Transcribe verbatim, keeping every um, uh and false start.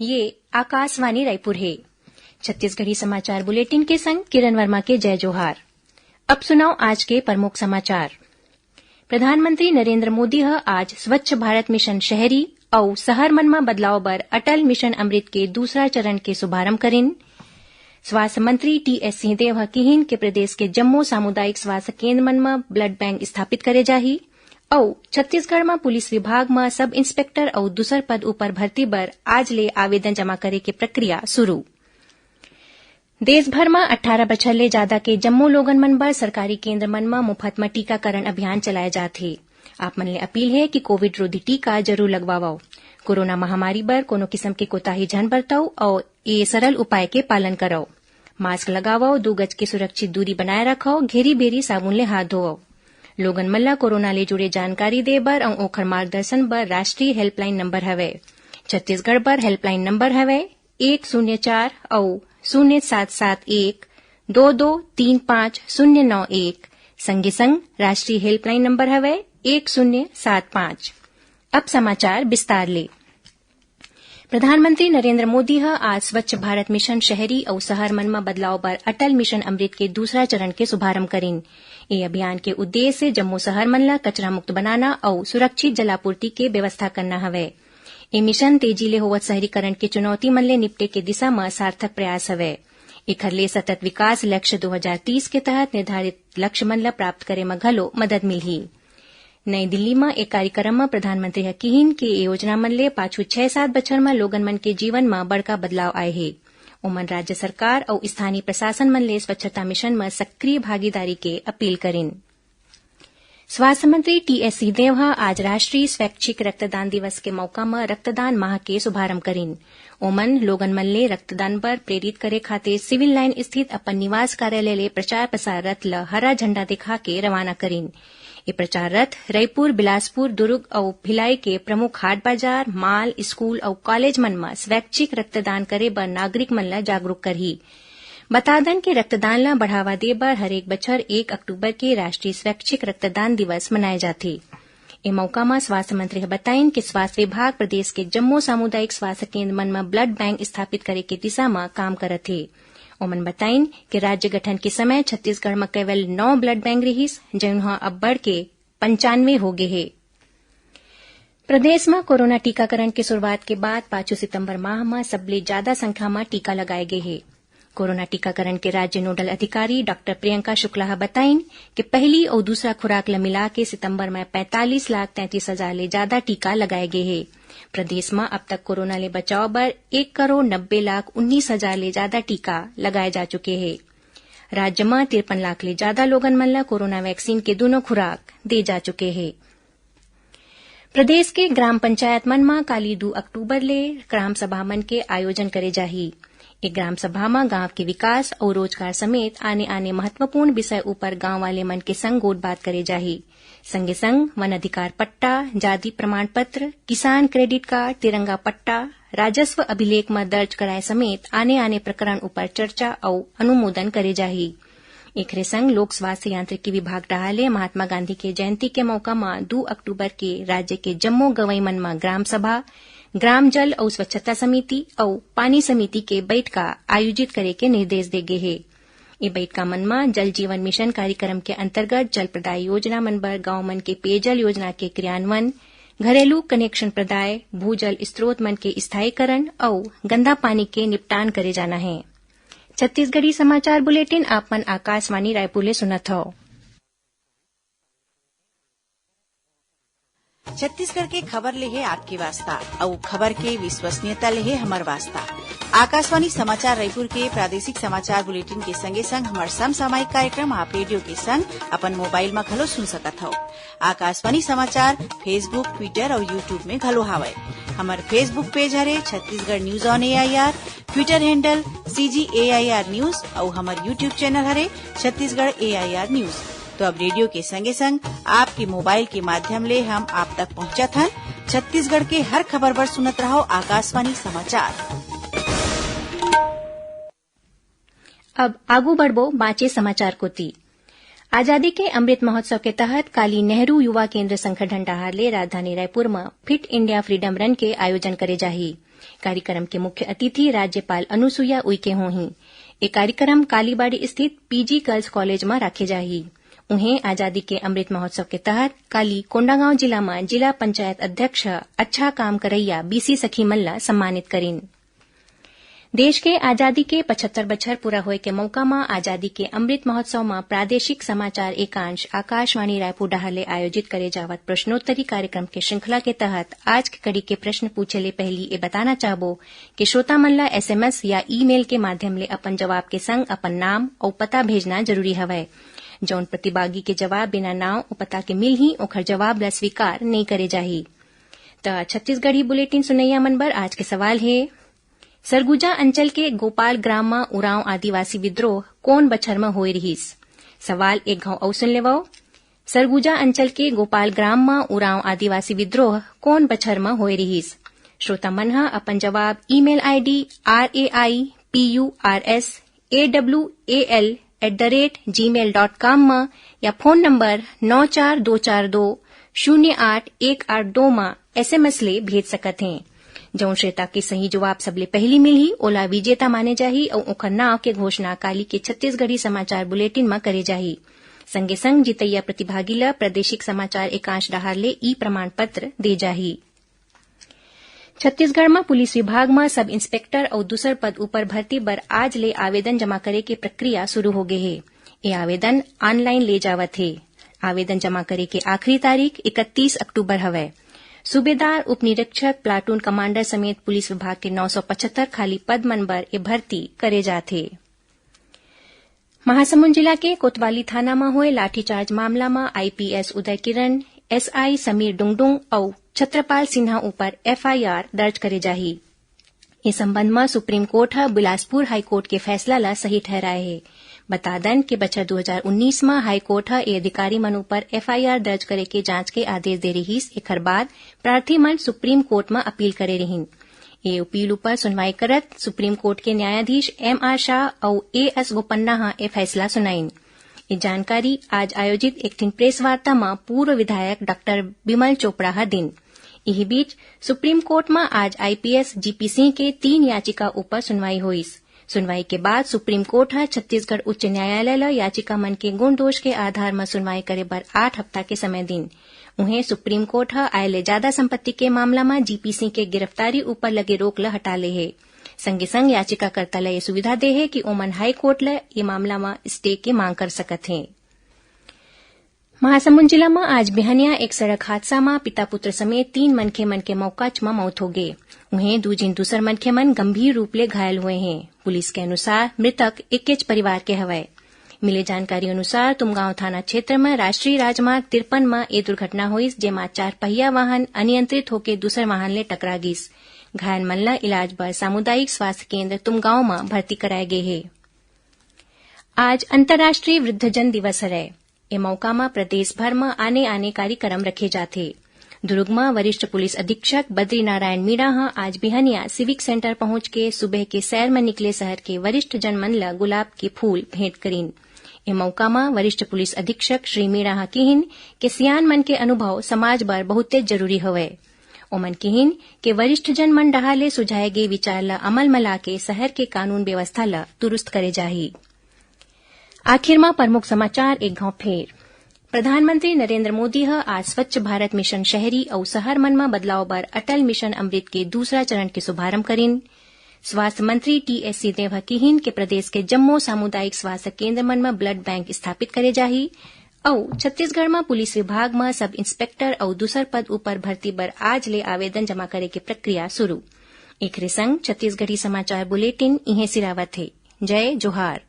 ये आकाशवाणी रायपुर हे। छत्तीसगढ़ी समाचार बुलेटिन के संग किरण वर्मा के जय जोहार। अब सुनव आज के प्रमुख समाचार। प्रधानमंत्री नरेंद्र मोदी ह आज स्वच्छ भारत मिशन शहरी अउ शहर मन म बदलाव बर अटल मिशन अमृत के दूसरा चरण के शुभारंभ करिन। स्वास्थ्य मंत्री टीएस सिंहदेव ह किहिन के प्रदेश के जम्मो सामुदायिक स्वास्थ्य केंद्र मन म ब्लड बैंक स्थापित करे जाही। अउ छत्तीसगढ़ म पुलिस विभाग म सब इंस्पेक्टर अउ दूसर पद उपर भर्ती बर आज ले आवेदन जमा करे के प्रक्रिया शुरू। देश भर म अट्ठारह बछर ले जादा के जम्मो लोगन मन बर सरकारी केंद्र मन म मुफत म टीकाकरण अभियान चलाए जात हे। आप मन ले अपील हे कि कोविड रोधी टीका जरूर लगवावव। कोरोना महामारी बर कोनो किसम के कोताही झन बरतव अउ ए सरल उपाय के पालन करव। मास्क लगावव, दू गज के सुरक्षित दूरी बनाए रखव, घेरी बेरी साबुन ले हाथ धोवव। लोगन मन ल कोरोना ले जुड़े जानकारी दे बर अउ ओखर मार्गदर्शन बर राष्ट्रीय हेल्पलाइन नंबर हवय। छत्तीसगढ़ बर हेल्पलाइन नंबर हवय एक शून्य चार अउ शून्य सात सात एक दो दो तीन पाँच शून्य नौ एक। संगे संग राष्ट्रीय हेल्पलाइन नंबर हवय एक शून्य सात पाँच। अब समाचार विस्तार ले। प्रधानमंत्री नरेंद्र मोदी ह आज स्वच्छ भारत मिशन शहरी अउ शहर मन म बदलाव बर अटल मिशन अमृत के दूसरा चरण के शुभारंभ करिन। ए अभियान के उद्देश्य जम्मो शहर मन ल कचरा मुक्त बनाना अउ सुरक्षित जलापूर्ति के व्यवस्था करना हवय। ए मिशन तेजी ले होवत शहरीकरण के चुनौती मन ले निपटे के दिशा म सार्थक प्रयास हवय। एखर ले सतत विकास लक्ष्य दो हजार तीस के तहत निर्धारित लक्ष्य मन ल प्राप्त करे म घलो मदद मिलही। नई दिल्ली म एक कार्यक्रम म प्रधानमंत्री ह किहिन कि ए योजना मन ले पाछू छह सात बछर म लोगन मन के जीवन म बड़का बदलाव आए हे। ओमन राज्य सरकार अउ स्थानीय प्रशासन मन ले स्वच्छता मिशन म सक्रिय भागीदारी के अपील करिन। स्वास्थ्य मंत्री टीएस सिंहदेव ह आज राष्ट्रीय स्वैच्छिक रक्तदान दिवस के मौका म रक्तदान माह के शुभारंभ करिन। ओमन लोगन मन ले रक्तदान बर प्रेरित करे खातिर सिविल लाइन स्थित अपन निवास कार्यालय ले प्रचार प्रसार रथ ल हरा झंडा दिखा के रवाना करिन। ए प्रचार रथ रईपुर, बिलासपुर, दुर्ग अउ भिलाई के प्रमुख हाट बाजार, मॉल, स्कूल अउ कॉलेज मन म स्वैच्छिक रक्तदान करे बर नागरिक मन ल जागरूक करही। बता दन कि रक्तदान ल बढ़ावा दे बर हरेक बछर एक अक्टूबर के राष्ट्रीय स्वैच्छिक रक्तदान दिवस मनाए जाथे। ए मौका म स्वास्थ्य मंत्री ह बताइन कि स्वास्थ्य विभाग प्रदेश के जम्मो सामुदायिक स्वास्थ्य केंद्र मन म ब्लड बैंक स्थापित करे के दिशा म काम करत हे। ओमन बताइन कि राज्य गठन के समय छत्तीसगढ़ म केवल नौ ब्लड बैंक रिहिस, जउन ह अब बढ़ के पंचानवे हो गे हे। प्रदेश म कोरोना टीकाकरण के शुरुआत के बाद पाछू सितंबर माह म सबले जादा संख्या म टीका लगाए गे हे। कोरोना टीकाकरण के राज्य नोडल अधिकारी डॉक्टर प्रियंका शुक्ला ह बताइन कि पहली अउ दूसरा खुराक ल मिला के सितंबर म पैंतालीस लाख तैंतीस हजार ले जादा टीका लगाए गे हे। प्रदेश म अब तक कोरोना ले बचाव बर एक करोड़ नब्बे लाख उन्नीस हजार ले जादा टीका लगाए जा चुके हे। राज्य म तिरपन लाख ले जादा लोगन मन ल कोरोना वैक्सीन के दूनों खुराक दे जा चुके हे। प्रदेश के ग्राम पंचायत मन म काली दू अक्टूबर ले ग्राम सभा मन के आयोजन करे जाही। ए ग्राम सभा म गांव के विकास अउ रोजगार समेत आने-आने महत्वपूर्ण विषय उपर गांव वाले मन के संग गोठ-बात करे जाही। संगे-संग वन अधिकार पट्टा, जाति प्रमाण पत्र, किसान क्रेडिट कार्ड, तिरंगा पट्टा, राजस्व अभिलेख म दर्ज कराए समेत आने-आने प्रकरण उपर चर्चा अउ अनुमोदन करे जाही। एखरे संग लोक स्वास्थ्य यांत्रिकी विभाग डहार ले महात्मा गांधी के जयंती के मौका म दू अक्टूबर के राज्य के जम्मो गंवई मन म ग्राम सभा, ग्राम जल अउ स्वच्छता समिति अउ पानी समिति के बइठका आयोजित करे के निर्देश दे गे हे। ए बइठका मन म जल जीवन मिशन कार्यक्रम के अंतर्गत जल प्रदाय योजना मन बर गांव मन के पेयजल योजना के क्रियान्वयन, घरेलू कनेक्शन प्रदाय, भूजल स्रोत मन के स्थायीकरण अउ गंदा पानी के निपटान करे जाना हे। छत्तीसगढ़ी समाचार बुलेटिन आप मन आकाशवाणी रायपुर ले सुनत हव। छत्तीसगढ़ के खबर ले हे आपके वास्ता, अउ खबर के विश्वसनीयता ले हे हमर वास्ता। आकाशवाणी समाचार रायपुर के प्रादेशिक समाचार बुलेटिन के संगे संग हमर समसामयिक कार्यक्रम आप रेडियो के संग अपन मोबाइल म घलो सुन सकत हव। आकाशवाणी समाचार Facebook, Twitter अउ YouTube में घलो हावय। हमर Facebook पेज हरे Chhattisgarh news on AIR, Twitter handle CG AIR news अउ हमर YouTube चैनल हरे छत्तीसगढ़ AIR news। तो अब रेडियो के संगे संग आपके मोबाइल के माध्यम ले हम आप तक पहुंचत हन। छत्तीसगढ़ के हर खबर बर सुनत रहव आकाशवाणी समाचार। अब आगू बढ़बो बांचे समाचार कोति। आजादी के अमृत महोत्सव के तहत काली नेहरू युवा केंद्र संगठन डहार ले राजधानी रायपुर म फिट इंडिया फ्रीडम रन के आयोजन करे जाही। कार्यक्रम के मुख्य अतिथि राज्यपाल अनुसुईया उइके होही। ए कार्यक्रम कालीबाड़ी स्थित पीजी गर्ल्स कॉलेज म राखे जाही। उहें, आजादी के अमृत महोत्सव के तहत काली कोंडागांव जिला म जिला पंचायत अध्यक्ष ह अच्छा काम करइया बीसी सखी मन ल सम्मानित करिन। देश के आजादी के पचहत्तर बछर पूरा होए के मौका म आजादी के अमृत महोत्सव म प्रादेशिक समाचार एकांश आकाशवाणी रायपुर डहार ले आयोजित करे जावत प्रश्नोत्तरी कार्यक्रम के श्रृंखला के तहत आज के कड़ी के प्रश्न पूछे ले पहिली ए बताना चाहबो कि श्रोता मन ल एसएमएस या ईमेल के माध्यम ले अपन जवाब के संग अपन नाम अउ पता भेजना जरूरी हवय। जउन प्रतिभागी के जवाब बिना नाव अउ पता के मिलही, ओखर जवाब ल स्वीकार नइ करे जाही। त छत्तीसगढ़ी बुलेटिन सुनइया मन बर आज के सवाल हे, सरगुजा अंचल के गोपाल ग्राम म उरांव आदिवासी विद्रोह कोन बछर म होए रिहिस? सवाल एक घाव अउ सुन लेवव, सरगुजा अंचल के गोपाल ग्राम म उरांव आदिवासी विद्रोह कोन बछर म होए रिहिस? श्रोता मन ह अपन जवाब email ID R A I P U R S A W A L at the rate gmail dot com म या फोन नंबर नौ चार दो चार दो शून्य आठ एक आठ दो म एसएमएस ले भेज सकत हें। जउन श्रोता के सही जवाब सबले पहिली मिलही, ओला विजेता माने जाही अउ ओखर नाव के घोषणा काली के छत्तीसगढ़ी समाचार बुलेटिन म करे जाही। संगे संग जीतइया प्रतिभागी ल प्रादेशिक समाचार एकांश डहार ले ई प्रमाण पत्र दे जाही। छत्तीसगढ़ म पुलिस विभाग म सब इंस्पेक्टर अउ दूसर पद ऊपर भर्ती बर आज ले आवेदन जमा करे के प्रक्रिया शुरू हो गे हे। ए आवेदन ऑनलाइन ले जावत हे। आवेदन जमा करे के आखिरी तारीख इकतीस अक्टूबर हवय। सूबेदार, उपनिरीक्षक, प्लाटून कमांडर समेत पुलिस विभाग के नौ सौ पचहत्तर खाली पद मन बर ए भर्ती करे जात हे। महासमुंद जिला के कोतवाली थाना म होए लाठीचार्ज मामला म आईपीएस उदय किरण, एसआई समीर डुंगडुंग अउ छत्रपाल सिन्हा ऊपर एफआईआर दर्ज करे जाही। ए संबंध म सुप्रीम कोर्ट ह बिलासपुर हाईकोर्ट के फैसला ल सही ठहराए हे। बता दन कि बछर दू हजार उन्नीस म हाईकोर्ट ह ए अधिकारी मन ऊपर एफआईआर दर्ज करे के जांच के आदेश दे रिहिस। एखर बाद प्रार्थी मन सुप्रीम कोर्ट म अपील करे रिहिन। ए अपील ऊपर सुनवाई करत सुप्रीम कोर्ट के न्यायाधीश एमआर शाह अउ एएस बोपन्ना ह ए फैसला सुनाइन। ए जानकारी आज आयोजित एक ठिन प्रेस वार्ता म पूर्व विधायक डॉक्टर बिमल चोपड़ा ह दिन। इही बीच, सुप्रीम कोर्ट म आज आईपीएस जीपी सिंह के तीन याचिका ऊपर सुनवाई होइस। सुनवाई के बाद सुप्रीम कोर्ट ह छत्तीसगढ़ उच्च न्यायालय ल याचिका मन के गुण दोष के आधार म सुनवाई करे बर आठ हफ्ता के समय दिन। उहें, सुप्रीम कोर्ट ह आय ले जादा संपत्ति के मामला म जीपी सिंह के गिरफ्तारी ऊपर लगे रोक ल हटा ले हे। संगे संग याचिकाकर्ता ल ये सुविधा दे हे कि ओमन हाईकोर्ट ल ये मामला म स्टे के मांग कर सकत हें। महासमुंद जिला म आज बिहनिया एक सड़क हादसा म पिता पुत्र समेत तीन मनखे मन के मौकाच म मौत हो गे। उहें, दू झिन दूसर मनखे मन गंभीर रूप ले घायल होए हें। पुलिस के अनुसार, मृतक एकेच परिवार के हवय। मिले जानकारी अनुसार, तुमगांव थाना क्षेत्र म राष्ट्रीय राजमार्ग तिरपन म ए दुर्घटना होइस, जेमा चारपहिया वाहन अनियंत्रित होके दूसर वाहन ले टकरा गिस। घायल मन ल इलाज बर सामुदायिक स्वास्थ्य केंद्र तुमगांव म भर्ती कराए गे हे। आज अंतर्राष्ट्रीय वृद्धजन दिवस हरय। ए मौका म प्रदेश भर म आने-आने कार्यक्रम रखे जाथे। दुर्ग म वरिष्ठ पुलिस अधीक्षक बद्रीनारायण मीणा ह आज बिहनिया सिविक सेंटर पहुंच के सुबह के सैर म निकले शहर के वरिष्ठ जन मन ल गुलाब के फूल भेंट करिन। ए मौका म वरिष्ठ पुलिस अधीक्षक श्री मीणा ह किहिन के सियान मन के अनुभव समाज बर बहुतेच जरूरी हवय। ओमन किहिन के वरिष्ठ जन मन डहार ले सुझाए गे विचार ल अमल म लाके शहर के कानून व्यवस्था ल दुरुस्त करे जाही। आखिर म प्रमुख समाचार एक घाव फेर। प्रधानमंत्री नरेंद्र मोदी ह आज स्वच्छ भारत मिशन शहरी अउ शहर मन म बदलाव बर अटल मिशन अमृत के दूसरा चरण के शुभारंभ करिन। स्वास्थ्य मंत्री टीएस सिंहदेव ह किहिन के प्रदेश के जम्मो सामुदायिक स्वास्थ्य केंद्र मन म ब्लड बैंक स्थापित करे जाही अउ छत्तीसगढ़ म पुलिस विभाग म सब इंस्पेक्टर अउ दूसर पद ऊपर भर्ती बर आज ले आवेदन जमा करे के प्रक्रिया शुरू। एखरे संग छत्तीसगढ़ी समाचार बुलेटिन इहें सिरावत हे। जय जोहार।